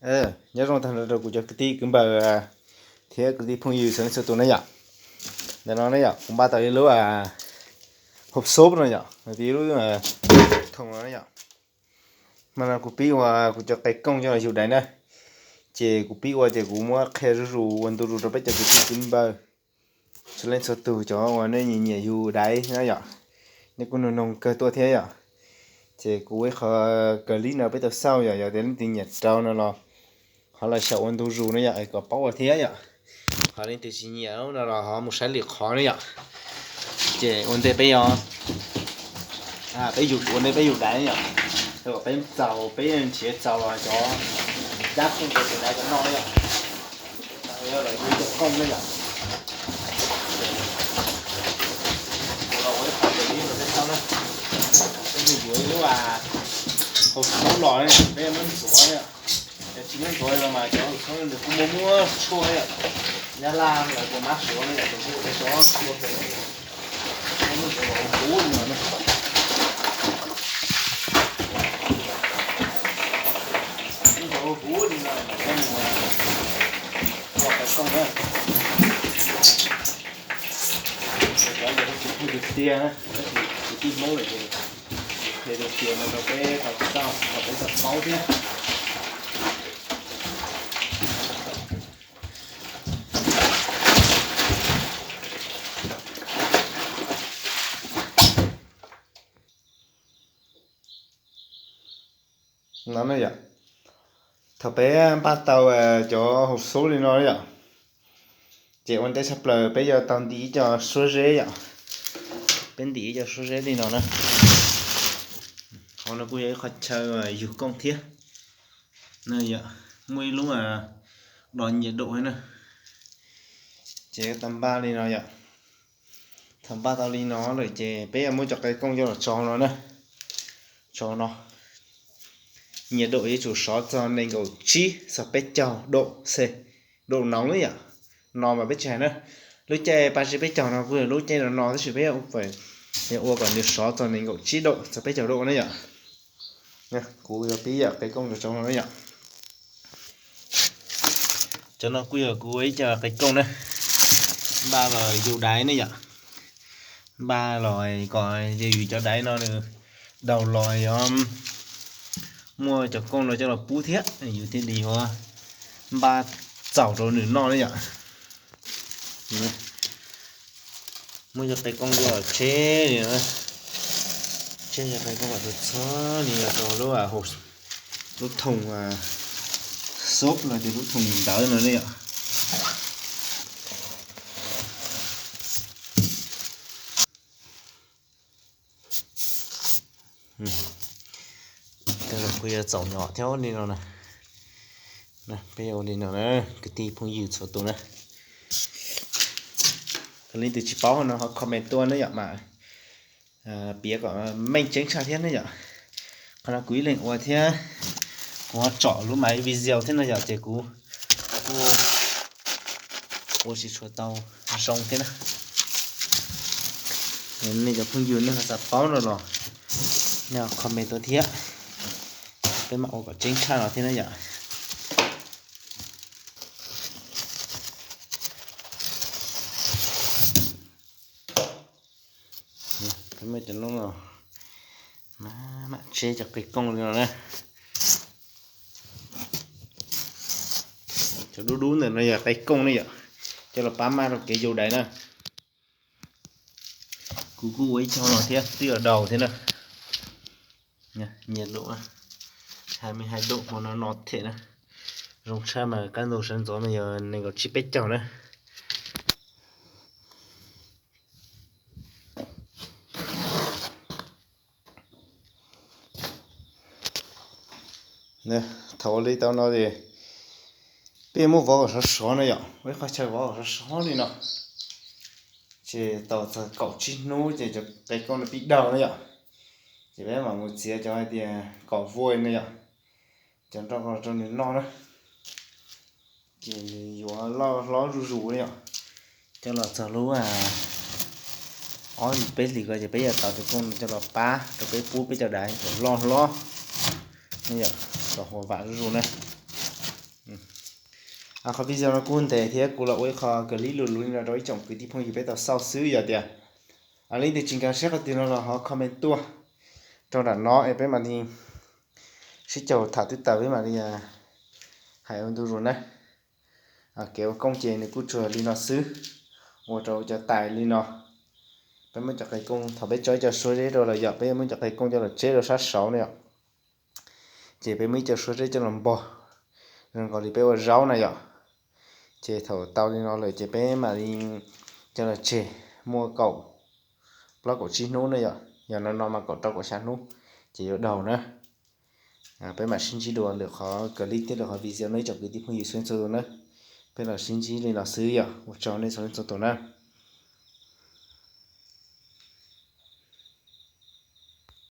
Nyob zoo tag nrho rau kuv cov kwv tij kwv npawg thiab kwv tij phooj ywg txhua leej txhua tus na yom. Ntawm no na yom, kuv npaj tau ib lub hauv xub no yom, ib lub thoom no na yom. Mas no kuv pib ua kuv cov qe kooj coj los yug daiv na. Ces kuv pib ua ces kuv muab qhia zuj zus ua ntu zus rau peb cov kwv tij kwv npawg txhua leej txhua tus cov uas nej nyiam nyiam yug daiv na yom. Nej kuj noog noog kawg tuaj thiab yom. Ces kuv ua ib qho clip no peb tau xauj yom, yog tias leej twg nyiam rau no los ho los xyaum ua ntu zus na yom, es kom paub ua thiab yom. Ho leej twg tsis nyiam no los ho mus saib lwm qhov na yom. Ces ua ntej peb yuav, peb yug, ua ntej peb yug daiv na yom, kom peb txaus, peb nrhiav txaus cov dab kooj rau cov daiv cov no na yom. Yog los yug cov kooj na yom. Kuv los ua ib qho clip rau peb saib na. Peb yuav ib lub hauv xub los, peb muab ntxuav na yom. Yog tsis muab ntxuav los mas cov hauv xub nws kuj muaj muaj tshuaj na yom. Nyab Laj lawv cov mab suav na yom, tus hu cov tshuaj pem, muab ntxuav los ua kuv li no na. Muab ntxuav ua kuv li no, ua qe kooj na. Cov yog tsis phooj ywg tiag na, tab sis kwv tij Hmoob lawm ces qhia tiag tiag no rau peb tau txhawb, rau peb tau paub thiab. No na yom, thaum peb npaj tau cov hauv xub li no yom, ces ua ntej tshaj plaws peb yuav tau ntim ib co suab zeb yom. Peb ntim ib co suab zeb li no na. Qhov no kuj yog ib qho chaw yug kooj thiab. Muaj ib lub dos nhiệt độ na. Ces tau npaj li no yom. Thaum npaj tau li no lawm ces peb yuav muab cov qe kooj coj los tso no na. Tso no. Nhiệt độ yuav tsum sov txog nees nkaum tsib txog peb caug độ C, độ nóng na yom. No mas peb tsis hais na. Lub caij pab tsib peb caug no kuj yog lub caij no no tab sis peb yuav ua kom nws sov txog nees nkaum tsib độ txog peb caug độ na yom. Kuv yuav pib yam qe kooj tso no na yom. Cov no kuj yog kuv ib co qe kooj na, npaj los yug daiv ne yom. Npaj los kom yus cov daiv no nws daug los yuav muaj cov kooj no coj los pub thiab, yus thiaj li yuav npaj txaus rau nws noj ne yom. Muab cov qe kooj los tseb li no, tseb cov qe kooj kom txhob txhob li no rau lub, lub thooj xub no ces lub thooj ntawd no ne yom. Kuj yuav txaus nyom thiab li no na. Peb ua li no na, kwv tij phooj ywg txhua tus na. Leej twg tsis paub no ho comment tuaj ne yom, mas piav kom meej tseeb tshaj thiab ne yom. Qhov no kuv ib leeg ua thiab, kuv ho tsom lub mav video thiab no yom, ces kuv kuj ua tsis tshua tau zoo thiab na. Nej cov phooj ywg nej ho xav paub no los nej comment tuaj thiab, peb mam ua kom tseeb tshaj no thiab na yom. Peb muab cov no, mam tseb cov qe kooj li no na. Cov dub dub ntawm no yog qe kooj ne yom, coj los pab maj rau kev yug daiv na. Kuv kuj ua ib co no thiab twb yuav daug thiab na. Nhiệt độ hai mươi hai độ, hmo no no thiab na. Zoo tshaj mas kaj ntug sawv ntxov mas yog nees nkaum tsib peb caug na. Thaum ua li tau no ces peb muab vov kom sov sov no yom, ua ib qho chaw vov kom sov sov li no. Ces tau txog kaum tsib hnub ces cov qe kooj no pib daug na yom. Ces peb mam mus txiav cov hais tias kom vuaj no yom, cov nroj ko rau nws noj na. Ces yuav loj hlob zuj zus na yom. Coj los txog lub ob hlis peb hlis ko ces peb yuav tau tus kooj no coj los pab rau peb pub peb cov daiv kom loj hlob, kom huam vam zuj zus na. Qhov video no kuj ntev thiab kuv los ua ib qho clip luv luv li no rau ib tsoom kwv tij phooj ywg peb tau xauj xwb. Yog tias leej twg tsis nkag siab qhov twg no los ho comment tuaj rau nram no es peb mam li sib caum tham twb tawm peb mam li hais ua ntu zus na. Kev ua kooj ces nws kuj tsuas li no xwb, ua rau cov tais li no. Peb muab cov qe kooj thaum peb tso ib co suab zeb rau los yog peb muab cov qe kooj coj los tseb rau sab saud na yom, ces peb muab ib co suab zeb coj los npog zoo nkaus li peb ua zaub na yom. Ces thaum tau li no lawm ces peb mam li coj los tseg muaj kaum plaub kaum tsib hnub na yom, yog no no mas kaum rau kaum xya hnub ces yuav daug na. Peb mam sib ntsib dua lwm qhov clip thiab lwm qhov video no ib tsoom kwv tij phooj ywg txhua leej txhua tus na. Peb los sib ntsib li no xwb yom, ua tsaug nej txhua leej txhua tus na.